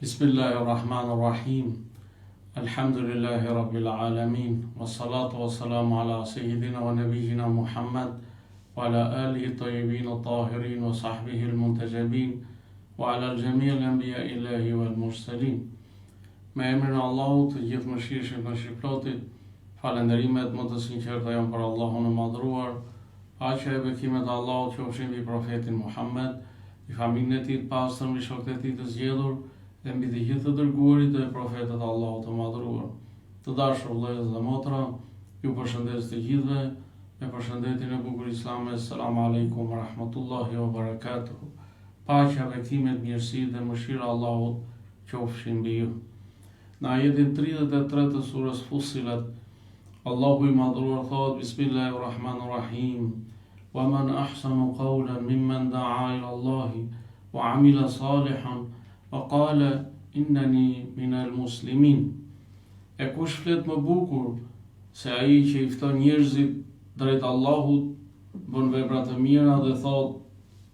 Bismillahi Rahman Rahim Alhamdulillahi Rabbil Alamin Wassalatu wassalamu ala Sayyidina wa Nabijina Muhammad Wa ala alihi tayyibin tahirin Wa sahbihi al-muntajabin Wa ala al-jami al-anbiya ilahi wal mursalin Me emrin e Allahut të Gjithëmëshirshmit Mëshirëplotit Falënderimet më të sinqerta janë për Allahun e Madhëruar Paqja e bekimet e Allahut qofshin mbi Profetin Muhammed, mbi familjen e tij të pastër, mbi shokët e tij të zgjedhur dhe mbi të gjithë të dërguarit dhe profetët e Allahut të Madhëruar. Të dashur vëllezër dhe motra, ju përshëndes të gjithëve me përshëndetjen e bukur islame, Selamu Alejkum wa Rahmetullahi wa Barakatuhu. Paqja, bekimet, mirësitë dhe mëshira e Allahut qofshin mbi ju. Në ajetin 33 të surës Fussilet, Allahu i Madhëruar thotë Bismillahir Rahmanir Rahim Wa man ahsanu qawlan mimman da'a ila Allahi wa amila salihan wa qala innani minal muslimin E kush flet më bukur se ai që i fton njerëzit drejt Allahut, bën vepra të mira dhe thotë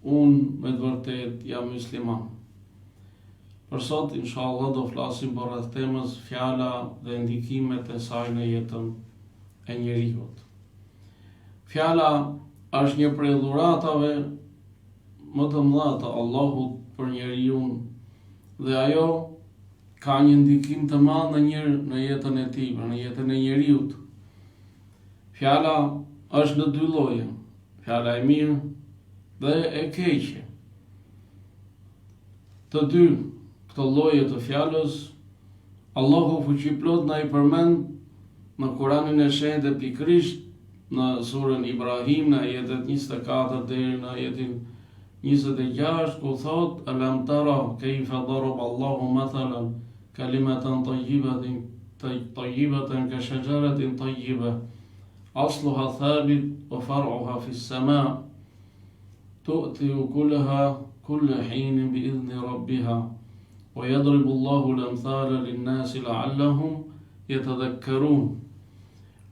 unë me të vërtetë jam musliman. Për sot, inshallah, do flasim për rreth temës fjala dhe ndikimet e saj në jetën e njeriut. Fjala është një prej dhuratave më të mëdha të Allahut për njeriun dhe ajo ka një ndikim të madh në një në jetën e tij, pra në jetën e njeriut. Fjala është në dy lloje, fjala e mirë dhe e keqe. Të dy këto lloje të fjalës, Allahu Fuqiplotë na i përmend në Kuranin e Shenjtë e pikërisht në surën Ibrahim në ajetet 24 deri në ajetin 26 ku thotë Alam tara kejfe daraba Allahu mathalan kalimatan tayyibatin tayyibatan ka shajaratin tayyiba asluha thabit wa far'uha fis sama Tu'ti ukulaha kulla hinin bi idhni rabbiha wa yadribu Allahu al-amthala lin-nasi la'allahum yatadhakkarun.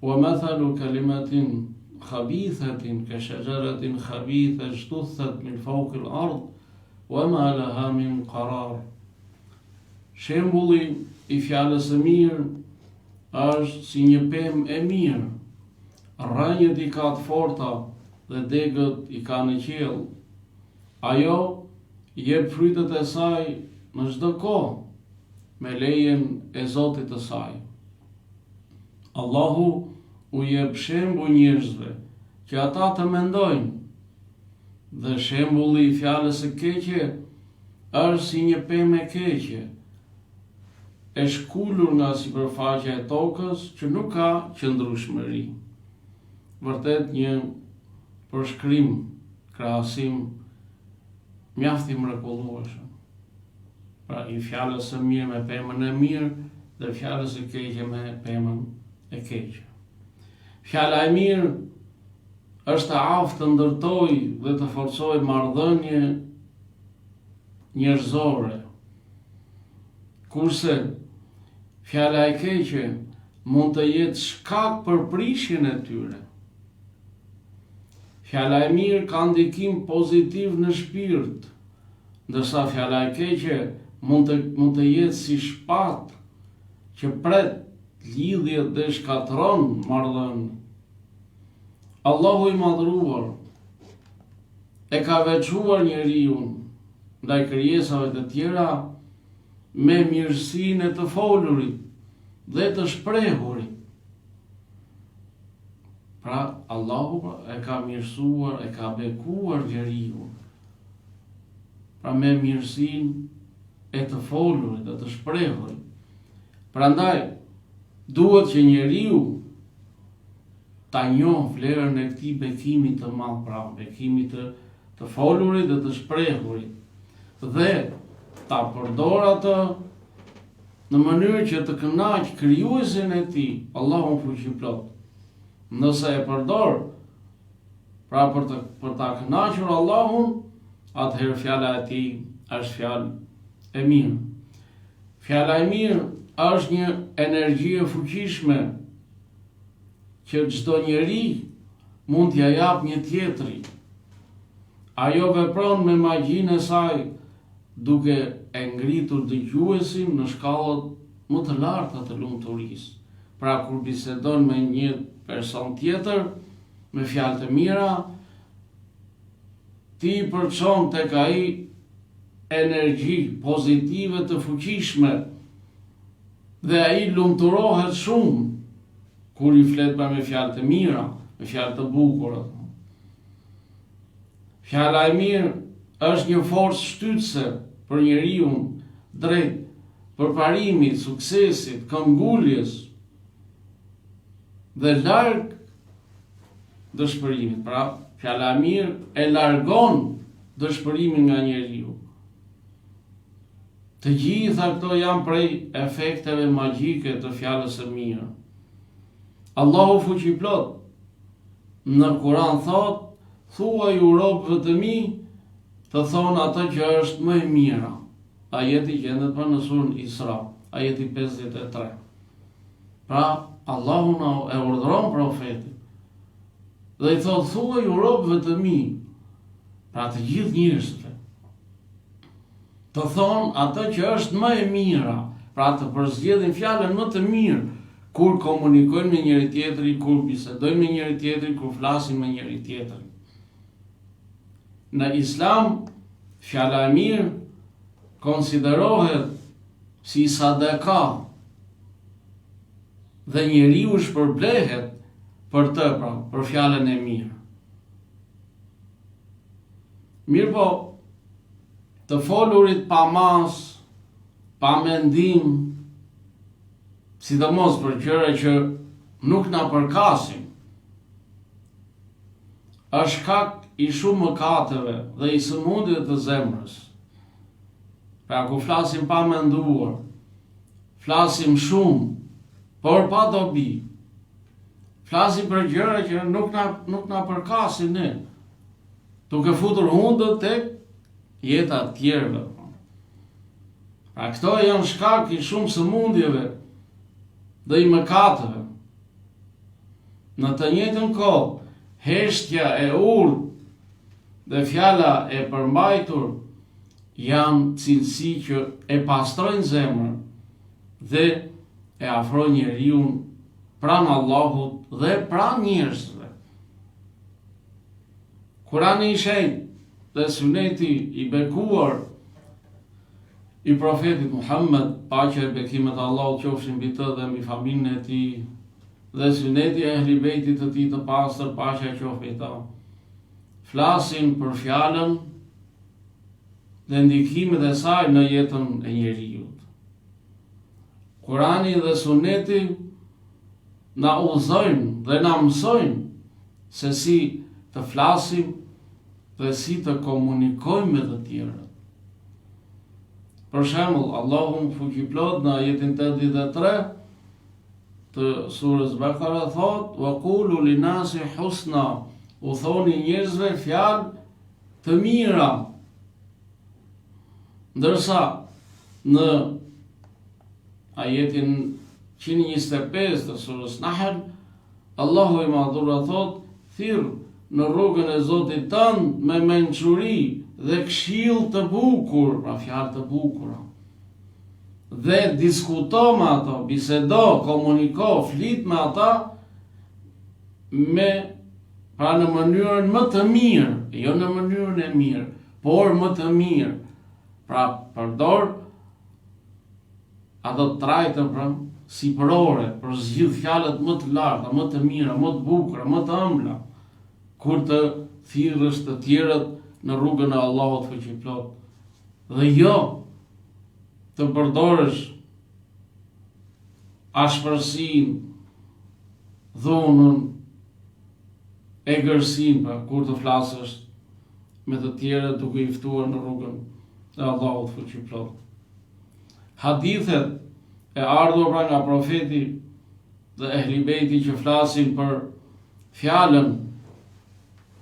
Wa mathalu kalimatin khabithatin ka shajaratin khabitha ijtuthat min fawqi al-ard wa ma laha min qarar. Shembulli i fjalës së mirë është si një pemë e mirë. Rrënjët i ka të forta dhe degët i ka në qiell. Ajo jep frytet e saj në çdo kohë, me lejen e Zotit të saj. Allahu u jep shembuj njerëzve që ata të mendojnë. Dhe shembulli i fjalës së keqe është si një pemë e keqe, e shkulur nga sipërfaqja e tokës që nuk ka qëndrueshmëri. Vërtet një përshkrim, krahasim mjaft i mrekullueshëm. Pra i fjalës së mirë me pemën e mirë dhe fjalës së keqe me pemën e keqe. Fjala e mirë është e aftë të ndërtojë dhe të forcojë marrëdhënie njerëzore. Kurse fjala e keqe mund të jetë shkak për prishjen e tyre. Fjala e mirë ka ndikim pozitiv në shpirt, ndërsa fjala e keqe mund të mund të jetë si shpatë që pret lidhjet dhe shkatërron marrëdhëniet. Allahu i madhëruar e ka veçuar njeriun ndaj krijesave të tjera me mirësinë e të folurit dhe të shprehurit. Pra, Allahu pra, e ka mirësuar, e ka bekuar njeriun. Pra me mirësinë e të folurit dhe të shprehurit. Prandaj, duhet që njeriu ta njohë vlerën e këtij bekimi të madh, pra bekimi të të folurit dhe të shprehurit dhe ta përdorë atë në mënyrë që të kënaqë krijuesin e tij, Allahun fuqiplotë. Nëse e përdor pra për të për ta kënaqur Allahun, atëherë fjala e tij është fjalë e mirë. Fjala e mirë është një energji e fuqishme që çdo njeri mund t'ia japë një tjetri. Ajo vepron me magjinë e saj. duke e ngritur dëgjuesin në shkallët më të larta të lumturisë. Pra kur bisedon me një person tjetër me fjalë të mira, ti përçon tek ai energji pozitive të fuqishme dhe ai lumturohet shumë kur i flet pra me fjalë të mira, me fjalë të bukura. Fjala e mirë është një forcë shtytëse për njeriun drejt përparimit, suksesit, këmbguljes dhe larg dëshpërimit. Pra, fjala e mirë e largon dëshpërimin nga njeriu. Të gjitha këto janë prej efekteve magjike të fjalës së mirë. Allahu fuqiplotë në Kur'an thotë, thuaju robëve të mi të thonë atë që është më e mira. Ajeti gjendet pra në surën Isra, ajeti 53. Pra, Allahu na e urdhëron profetin dhe i thotë thuaju robëve të mi, pra të gjithë njerëzve, të thonë atë që është më e mira, pra të përzgjedhin fjalën më të mirë kur komunikojnë me njëri-tjetrin, kur bisedojnë me njëri-tjetrin, kur flasin me njëri-tjetrin. Në Islam, fjala e mirë konsiderohet si sadaka dhe njeriu shpërblehet për të, pra, për fjalën e mirë. Mirëpo, të folurit pa masë, pa mendim, sidomos për gjëra që nuk na përkasin, është shkak i shumë mëkateve dhe i sëmundjeve të zemrës. Pra kur flasim pa menduar, flasim shumë, por pa dobi. Flasim për gjëra që nuk na nuk na përkasin ne. Duke futur hundët tek jeta e të tjerëve. Pra këto janë shkak i shumë sëmundjeve dhe i mëkateve. Në të njëjtën kohë, heshtja e urtë dhe fjala e përmbajtur janë cilësi që e pastrojnë zemrën dhe e afrojnë njeriun pranë Allahut dhe pranë njerëzve. Kurani i shenjtë dhe suneti i bekuar i profetit Muhammed, paqja e bekimet e Allahut qofshin mbi të dhe mbi familjen e tij, dhe suneti i ehli bejtit të tij të pastër, paqja qoftë mbi ta. Flasin për fjalën dhe ndikimet e saj në jetën e njeriut. Kurani dhe suneti na udhëzojnë dhe na mësojnë se si të flasim dhe si të komunikojmë me të tjerët. Për shembull, Allahu fuqiplotë në ajetin 83 të surës Bekara thotë: "Wa qulu linasi husna", u thoni njerëzve fjalë të mira. Ndërsa në ajetin 125 të surës Nahl, Allahu i Madhëruar thotë, Thirr në rrugën e Zotit tënd me mençuri dhe këshillë të bukur, pra fjalë të bukura. Dhe diskuto me ato, bisedo, komuniko, flit me ata me pra në mënyrën më të mirë, jo në mënyrën e mirë, por më të mirë. Pra përdor ato trajtën pra sipërore, përzgjidh fjalët më të larta, më të mira, më të bukura, më të ëmbla, kur të thirrësh të tjerët në rrugën e Allahut fuqiplotë. Dhe jo të përdorësh ashpërsinë, dhunën, egërsinë, pra, kur të flasësh me të tjerët duke i ftuar në rrugën e Allahut fuqiplotë. Hadithet e ardhur pra nga profeti dhe ehli bejti që flasin për fjalën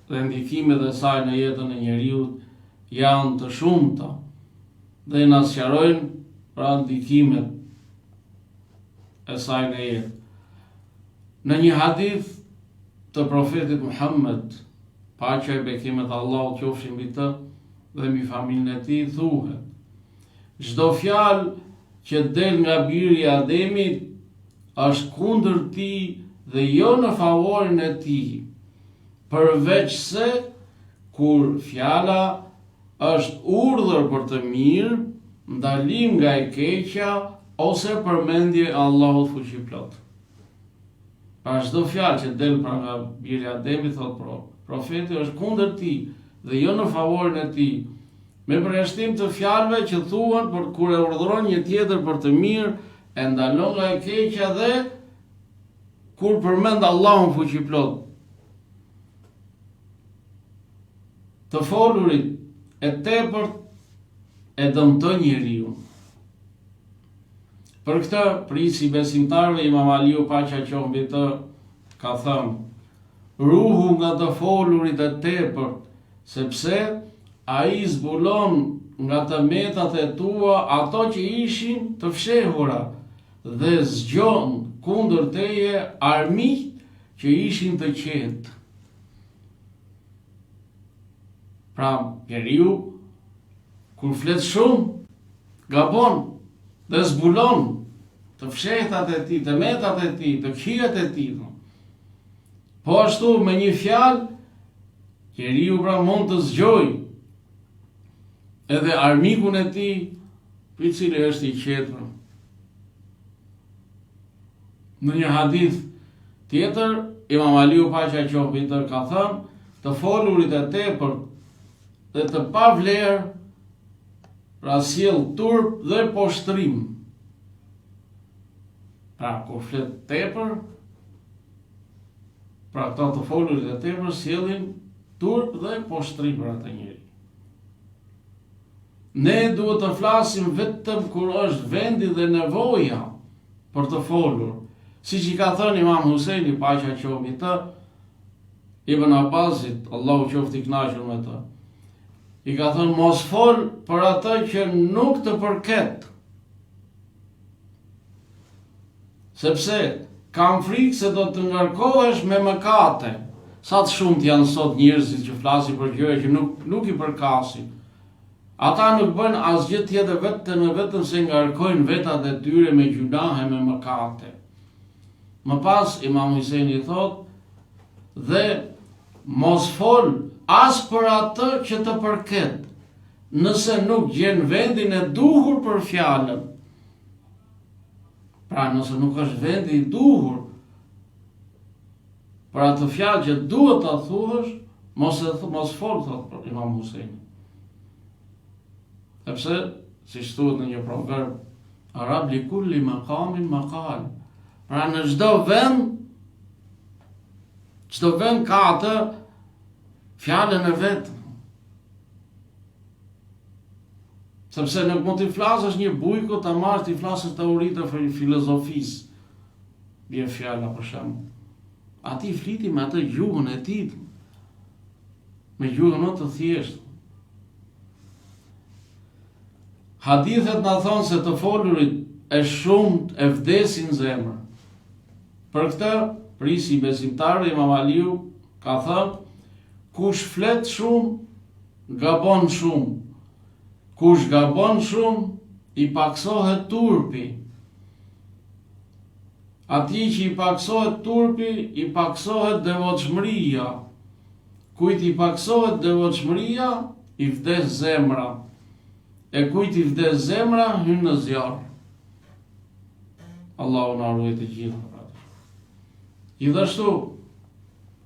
dhe ndikimet e saj në jetën e njeriut janë të shumta dhe na sqarojnë pra ndikimet e saj në jetë. Në një hadith të profetit Muhammed, paqja e bekimet e Allahut qofshin mbi të dhe mbi familjen e tij, thuhet: Çdo fjalë që del nga biri i Ademit është kundër tij dhe jo në favorin e tij, përveçse kur fjala është urdhër për të mirë, ndalim nga e keqja ose përmendje e Allahut Fuqiplotë. Pra çdo fjalë që del pra nga biri i Ademit, thotë pro, profeti është kundër tij dhe jo në favorin e tij, me përjashtim të fjalëve që thuhen për kur e urdhëron një tjetër për të mirë, e ndalon nga e keqja dhe kur përmend Allahun fuqiplotë. Të folurit e tepërt e dëmton njeriun. Për këtë, prijësi i besimtarëve Imam Aliu paqja qoftë mbi të, ka thënë: Ruhu nga të folurit e tepërt, sepse ai zbulon nga të metat e tua ato që ishin të fshehura dhe zgjon kundër teje armiqtë që ishin të qetë. Pra, njeriu kur flet shumë, gabon dhe zbulon të fshehtat e tij, të metat e tij, të këqijat e tij. Po ashtu me një fjalë njeriu pra mund të zgjojë edhe armikun e tij, i cili është i qetë. Në një hadith tjetër, Imam Aliu paqja qoftë mbi të ka thënë, të folurit e tepërt dhe të pavlerë pra sjell turp dhe poshtrim. Pra, kur flet tepër, pra këto të folurit e tepër sjellin turp dhe poshtrim për atë njeri. Ne duhet të flasim vetëm kur është vendi dhe nevoja për të folur. Siç i ka thënë Imam Husejni, paqja qoftë mbi të, Ibn Abbasit, Allahu qoftë i kënaqur me të. I ka thënë mos fol për atë që nuk të përket. Sepse kam frikë se do të ngarkohesh me mëkate. Sa të shumtë janë sot njerëzit që flasin për gjëra që nuk nuk i përkasin. Ata nuk bëjnë asgjë tjetër vetëm e vetëm se ngarkojnë vetat e tyre me gjynahe me mëkate. Më pas Imam Hyseni thotë dhe mos fol as për atë që të përket, nëse nuk gjen vendin e duhur për fjalën. Pra nëse nuk është vendi i duhur për atë fjalë që duhet ta thuash, mos e mos fol thotë për Imam Husejni. Sepse siç thuhet në një proverb arab li kulli maqamin maqal. Pra në çdo vend çdo vend ka atë fjalën e vet. Sepse nuk mund t'i flasësh një bujku ta marrësh t'i flasësh teoritë e filozofisë. Bie fjala për shembull. Atij fliti me atë gjuhën e tij. Me gjuhën më të thjeshtë. Hadithet na thonë se të folurit e shumtë e vdesin zemrën. Për këtë, prijësi i besimtarëve Imam Aliu ka thënë, kush flet shumë, gabon shumë. Kush gabon shumë, i paksohet turpi. Atij që i paksohet turpi, i paksohet devotshmëria. Kujt i paksohet devotshmëria, i vdes zemra. E kujt i vdes zemra, hyn në zjarr. Allahu na ruajt të gjithë. Gjithashtu,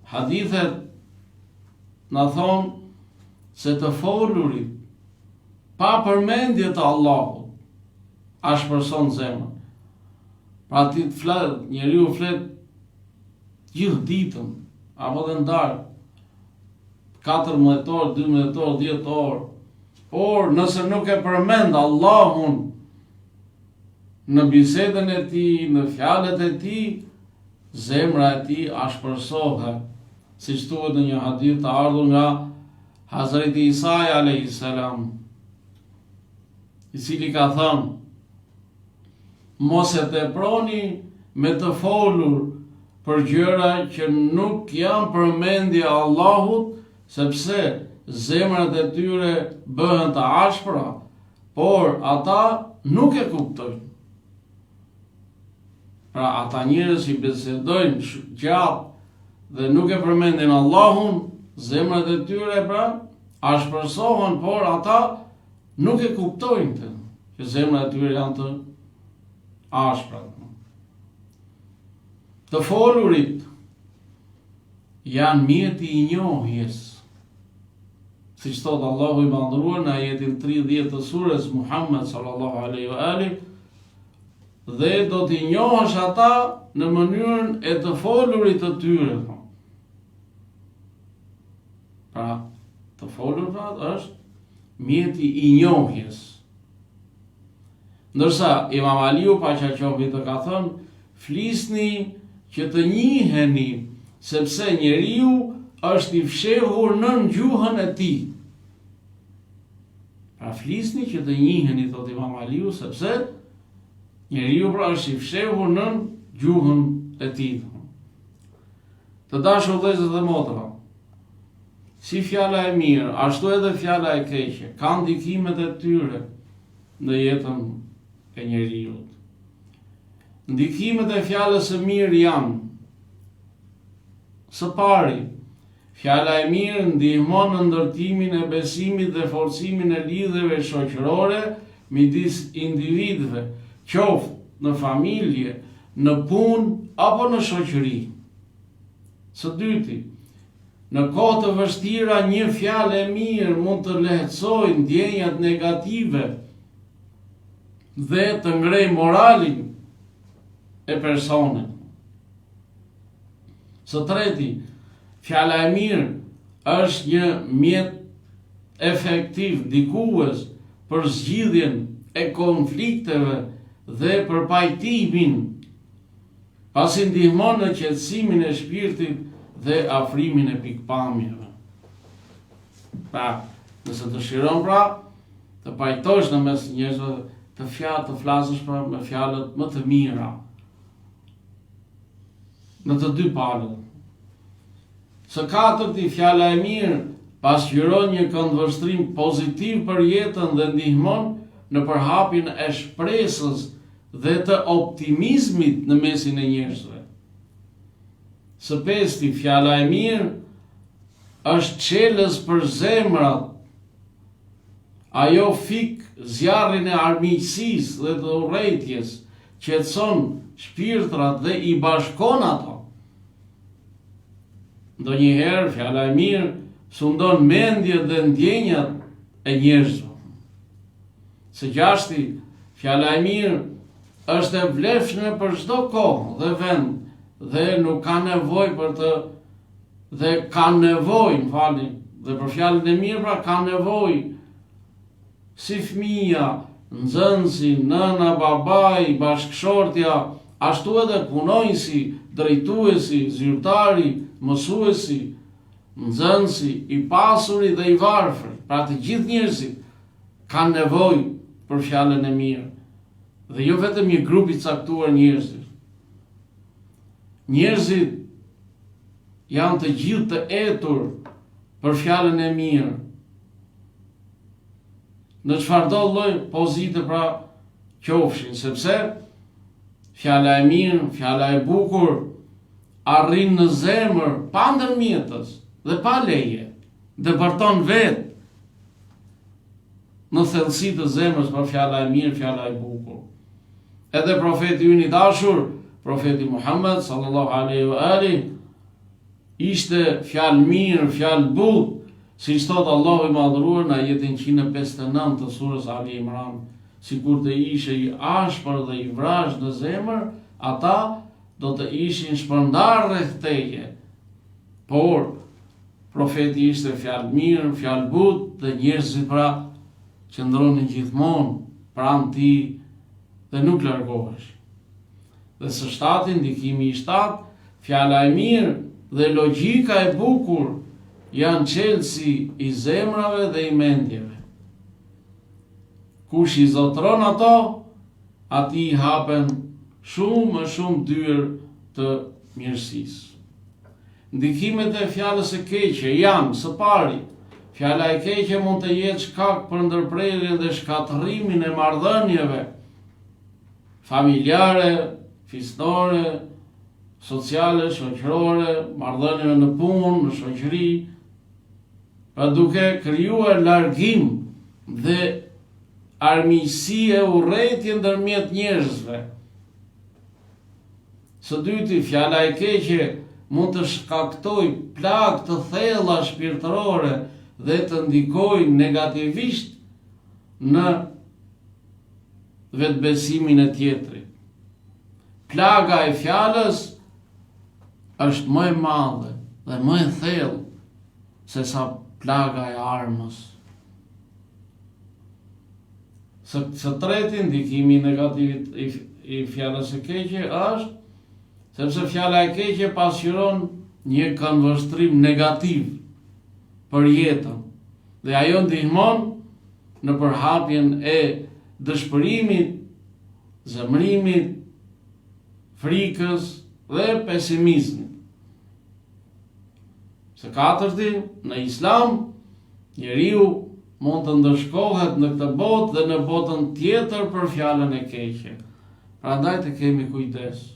hadithet na thonë se të folurit pa përmendje të Allahut ashpërson zemrën. Pra ti të flet, njeriu flet gjithë ditën, apo dhe në darkë, 14 orë, 12 orë, 10 orë, por nëse nuk e përmend Allahun në bisedën e tij, në fjalët e tij, zemra e tij ashpërsohet. Siç thuhet në një hadith të ardhur nga Hazreti Isai alayhi salam, i cili ka thënë: Mos e teproni me të folur për gjëra që nuk janë përmendje e Allahut, sepse zemrat e tyre bëhen të ashpra. Por ata nuk e kuptojnë. Pra ata njerëz që bisedojnë gjatë dhe nuk e përmendin Allahun, zemrat e tyre pra ashpërsohen, por ata nuk e kuptojnë këtë, që zemrat e tyre janë të ashpra. Të folurit janë mjeti i njohjes. Siç thotë Allahu i Madhëruar në ajetin 30 të sures Muhammed sallallahu alaihi wa alihi, dhe do t'i njohësh ata në mënyrën e të folurit të tyre. Pra, të folur pra është mjeti i njohjes. Ndërsa Imam Aliu paqja qoftë mbi të ka thënë, flisni që të njiheni, sepse njeriu është i fshehur nën gjuhën e tij. Pra flisni që të njiheni, thotë Imam Aliu, sepse njeriu pra është i fshehur nën gjuhën e tij. Të dashur vëllezër dhe motra, si fjala e mirë, ashtu edhe fjala e keqe, kanë ndikimet e tyre në jetën e njeriut. Ndikimet e fjalës së mirë janë Së pari, fjala e mirë ndihmon në ndërtimin e besimit dhe forcimin e lidhjeve shoqërore midis individëve, qoftë në familje, në punë apo në shoqëri. Së dyti, në kohë të vështira një fjalë e mirë mund të lehtësojë ndjenjat negative dhe të ngrejë moralin e personit. Së treti, fjala e mirë është një mjet efektiv ndikues për zgjidhjen e konflikteve dhe për pajtimin pasi ndihmon në qetësimin e shpirtit dhe afrimin e pikëpamjeve. Pra, nëse dëshiron pra, të pajtosh në mes njerëzve të fjalë të flasësh pra me fjalët më të mira. Në të dy palët. Së katërti, fjala e mirë pasqyron një këndvështrim pozitiv për jetën dhe ndihmon në përhapjen e shpresës dhe të optimizmit në mesin e njerëzve. Së pesti, fjala e mirë është çelës për zemrat. Ajo fik zjarrin e armiqësisë dhe të urrejtjes, qetëson shpirtrat dhe i bashkon ato. Ndonjëherë, fjala e mirë sundon mendjet dhe ndjenjat e njerëzve. Së gjashti, fjala e mirë është e vlefshme për çdo kohë dhe vend dhe nuk ka nevojë për të dhe ka nevojë, më falni, dhe për fjalën e mirë pra ka nevojë si fëmija, nxënësi, nëna, babai, bashkëshortja, ashtu edhe punonjësi, drejtuesi, zyrtari, mësuesi, nxënësi, i pasuri dhe i varfri, pra të gjithë njerëzit kanë nevojë për fjalën e mirë dhe jo vetëm një grup i caktuar njerëzish. Njerëzit janë të gjithë të etur për fjalën e mirë. Në çfarëdo lloj pozite pra qofshin, sepse fjala e mirë, fjala e bukur arrin në zemër pa ndërmjetës dhe pa leje, depërton vetë në thellësi të zemrës pra fjala e mirë, fjala e bukur. Edhe profeti ynë i dashur, profeti Muhammed sallallahu alaihi wa alihi, ishte fjalëmirë, fjalëbutë, siç thotë Allahu i madhëruar në ajetin 159 të surës Ali Imran, sikur të ishe i ashpër dhe i vrazhdë në zemër, ata do të ishin shpërndarë rreth teje. Por, Profeti ishte fjalëmirë, fjalëbutë dhe njerëzit pra qëndronin gjithmonë pranë tij dhe nuk largoheshin. Dhe së shtati, ndikimi i shtatë, fjala e mirë dhe logjika e bukur janë çelësi i zemrave dhe i mendjeve. Kush i zotëron ato, atij i hapen shumë e shumë dyer të mirësisë. Ndikimet e fjalës së keqe janë, së pari, Fjala e keqe mund të jetë shkak për ndërprerjen dhe shkatërrimin e marrëdhënieve familjare, fisnore, sociale, shoqërore, marrëdhënieve në punë, në shoqëri, pra duke krijuar largim dhe armiqësi e urrejtje ndërmjet njerëzve. Së dyti, fjala e keqe mund të shkaktojë plagë të thella shpirtërore dhe të ndikojë negativisht në vetëbesimin e tjetrit. Plaga e fjalës është më e madhe dhe më e thellë sesa plaga e armës. Së, së treti, ndikimi negativ i, i fjalës së keqe është sepse fjala e keqe pasqyron një këndvështrim negativ për jetën dhe ajo ndihmon në përhapjen e dëshpërimit, zemërimit, frikës dhe pesimizmit. Së katërti, në Islam, njeriu mund të ndëshkohet në këtë botë dhe në botën tjetër për fjalën e keqe. Prandaj të kemi kujdes.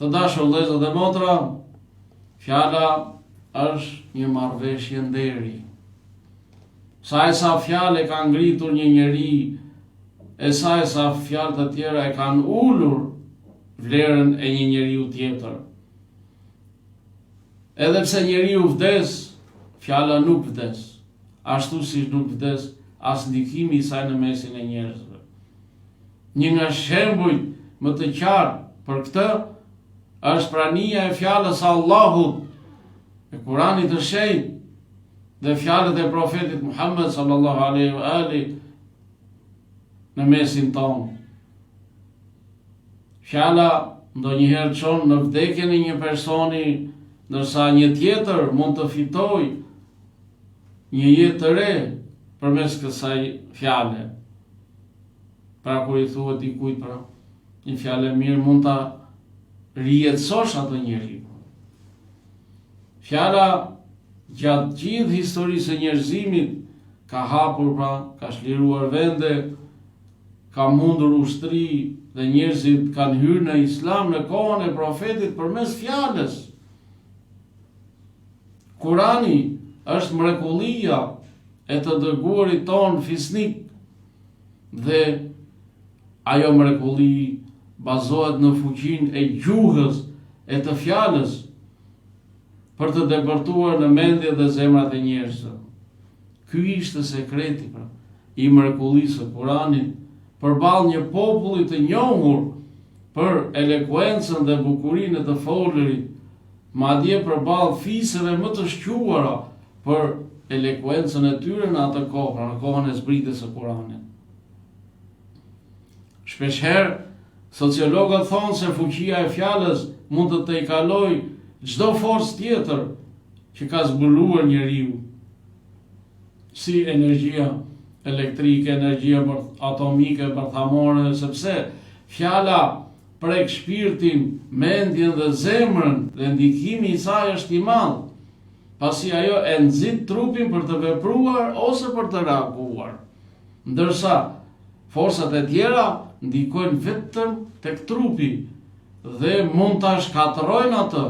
Të dashur vëllezër dhe motra, fjala është një marrëveshje nderi. Sa e sa fjalë e ka ngritur një njeri, e sa e sa fjalë të tjera e kanë ulur vlerën e një njeriu tjetër. Edhe pse njeriu vdes, fjala nuk vdes, ashtu siç nuk vdes as ndikimi i saj në mesin e njerëzve. Një nga shembujt më të qartë për këtë është prania e fjalës së Allahut, e Kuranit të Shenjtë dhe fjalët e profetit Muhammed sallallahu alaihi wa alihi në mesin tonë. Fjala ndonjëherë çon në vdekjen e një personi, ndërsa një tjetër mund të fitojë një jetë të re përmes kësaj fjale. Pra kur i thuhet dikujt pra, një fjalë e mirë mund ta rijetësosh atë njeri. Fjala gjatë gjithë historisë së njerëzimit ka hapur pra, ka çliruar vende, ka mundur ushtri dhe njerëzit kanë hyrë në Islam në kohën e Profetit përmes fjalës. Kurani është mrekullia e të dërguarit tonë fisnik dhe ajo mrekulli bazohet në fuqinë e gjuhës e të fjalës për të depërtuar në mendjet dhe zemrat e njerëzve. Ky ishte sekreti pra i mrekullisë së Kuranit përballë një populli të njohur për elokuencën dhe bukurinë e të folurit, madje përballë fiseve më të shquara për elokuencën e tyre në atë kohë, pra në kohën e zbritjes së Kuranit. Shpeshherë, sociologët thonë se fuqia e fjalës mund të tejkalojë çdo forcë tjetër që ka zbuluar njeriu. si energjia elektrike, energjia atomike, bërthamore, sepse fjala prek shpirtin, mendjen dhe zemrën dhe ndikimi i saj është i madh, pasi ajo e nxit trupin për të vepruar ose për të reaguar. Ndërsa forcat e tjera ndikojnë vetëm tek trupi dhe mund ta shkatërrojnë atë.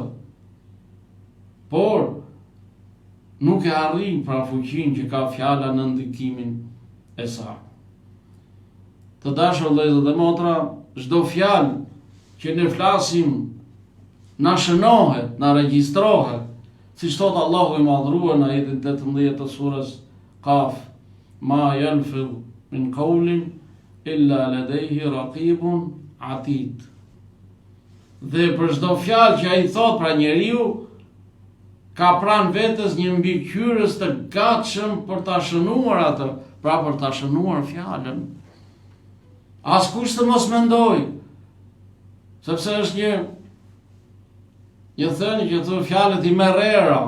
Por Nuk e arrijnë pra fuqinë që ka fjala në ndikimin e saj. Të dashur vëllezër dhe motra, çdo fjalë që ne flasim na shënohet, na regjistrohet, siç thotë Allahu i Madhëruar në ajetin 18 të surës Kaf, ma yalfidh min qawlin illa ladayhi raqibun atid. Dhe për çdo fjalë që ai thotë pra njeriu ka pranë vetes një mbikëqyrës të gatshëm për ta shënuar atë, pra për ta shënuar fjalën. Askush të mos mendojë, sepse është një një thënie që thotë fjalët i merr era.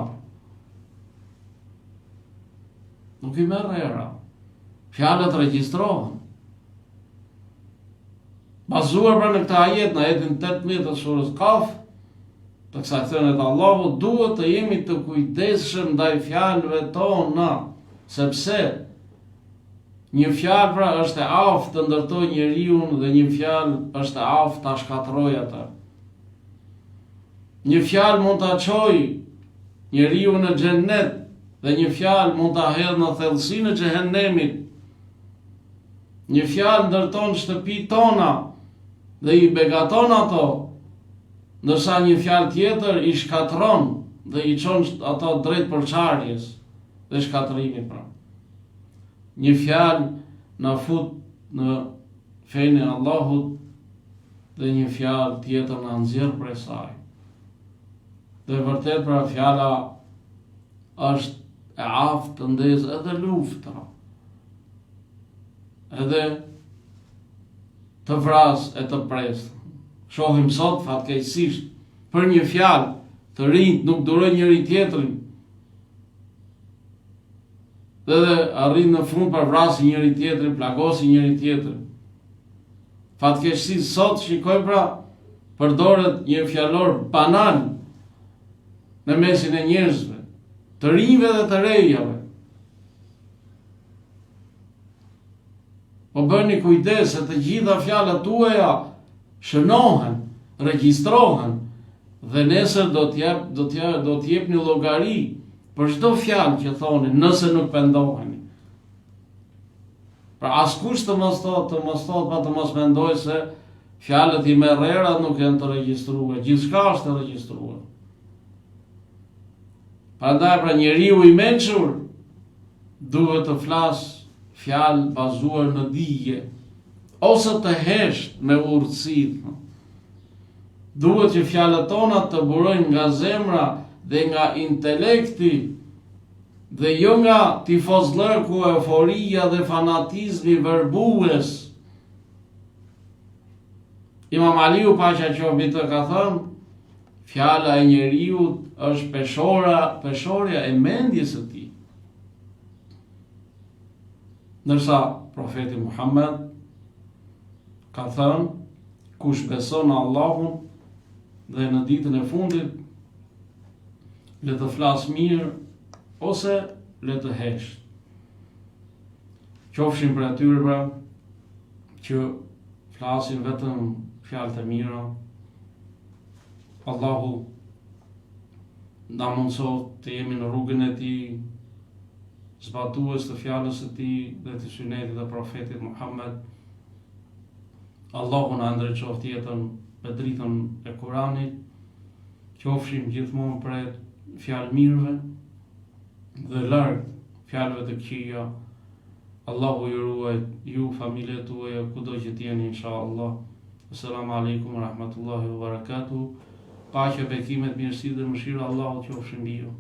Nuk i merr era. Fjalët regjistrohen. Bazuar pra në këtë ajet, në ajetin 18 të surës Kaf, Të kësaj thënie të Allahut duhet të jemi të kujdesshëm ndaj fjalëve tona, sepse një fjalë pra është e aftë të ndërtojë njeriun dhe një fjalë është e aftë ta shkatërrojë atë. Një fjalë mund ta çojë njeriun në xhennet dhe një fjalë mund ta hedhë në thellësinë e xhehenemit. Një fjalë ndërton shtëpitë tona dhe i begaton ato, ndërsa një fjalë tjetër i shkatërron dhe i çon ato drejt përçarjes dhe shkatërrimit pra. Një fjalë na fut në fenë e Allahut dhe një fjalë tjetër na nxjerr prej saj. Dhe vërtet pra fjala është e aftë të ndezë edhe luftra, edhe të vrasë e të presë. Shohim sot fatkeqësisht për një fjalë të rinjtë nuk durojnë njëri tjetrin. Dhe dhe arrin në fund pra vrasin njëri tjetrin, plagosin njëri tjetrin. Fatkeqësisht sot shikojmë pra përdoret një fjalor banal në mesin e njerëzve, të rinjve dhe të rejave. Po bëni kujdes se të gjitha fjalët tuaja shënohen, regjistrohen dhe nesër do të jep do të jep, do të jepni llogari për çdo fjalë që thoni nëse nuk pendoheni. Pra askush të mos thotë, të mos thotë, pa të mos mendojë se fjalët i merr era nuk janë të regjistruar, gjithçka është e regjistruar. Prandaj pra njeriu i mençur duhet të flasë fjalë bazuar në dije ose të hesht me urtësi. Duhet që fjalët tona të burojnë nga zemra dhe nga intelekti dhe jo nga tifozllëku, euforia dhe fanatizmi verbues. Imam Aliu paqja qoftë mbi të ka thënë, fjala e njeriut është peshora, peshorja e mendjes së tij. Ndërsa profeti Muhammed ka thënë, kush beson në Allahun dhe në ditën e fundit, le të flasë mirë ose le të heshtë. Qofshim prej atyre pra që flasin vetëm fjalë të mira. Allahu na mundësoftë të jemi në rrugën e tij, zbatues të fjalës së tij dhe të synetit të profetit Muhammed. Allahu na ndriçoftë jetën me dritën e Kuranit, qofshim gjithmonë prej fjalëmirëve dhe larg fjalëve të këqija. Allahu ju ruajt ju familjet tuaja kudo që të jeni inshallah. Assalamu alaikum wa rahmatullahi wa barakatuh. Paqja, bekimet, mirësitë dhe mëshira e Allahut qofshin mbi ju.